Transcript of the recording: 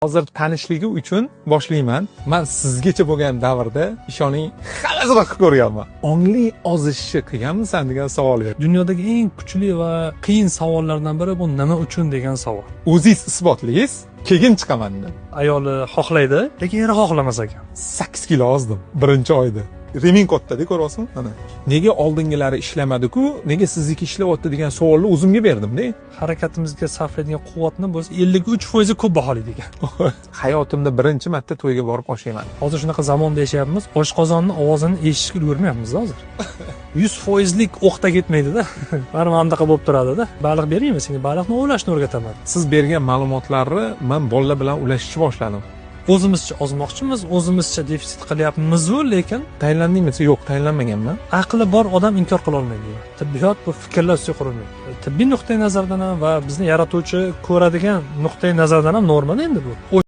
Hozir tanishligi uchun boshlayman. Man sizgacha bo'lgan davrda, ishoning, hammasini qilib ko'rganman. Ongli ozishni qilganmisan degan savol edi. Dunyodagi eng kuchli va qiyin savollardan biri bu "nima uchun" degan savol. O'zingiz isbotlaysiz, keyin chiqaman dedim. Ayoli xohlaydi, lekin eri xohlamas ekan. 8 kilo ozdim birinchi oyda. Ремень kattada, ko'ryapsizmi? Mana. Nega oldingilari ishlamadi-ku, nega sizniki ishlayapti degan savolni o'zimga berdim-da. Harakatimizga sarflaydigan quvvatni biz 53% ko'p baholaydi ekan. Hayotimda birinchi marta to'yga borib osh yemadim. Hozir shunaqa zamonda yashayapmiz, oshqozonni ovozini eshitishga ulgurmayapmiz hozir. 100 foizlik o'qda ketmaydida, baribir mana bunaqa bo'lib turadida. Baliq beraymi senga? Baliqni ovlashni o'rgataman. Siz bergan ma'lumotlarni man bolalar bilan ulashishni boshladim. O'zimizcha ozmoqchimiz, o'zimizcha defitsit qilyapmizu, lekin Tayinlandingmi desa, yo'q, tayinlanmaganman. Aqli bor odam inkor qilolmaydi. Tibbiyot bu fikrlar ustiga qurilmaydi. Tibbiy nuqtai nazardan ham va bizni yaratuvchi ko'radigan nuqtai nazardan ham normada endi bu.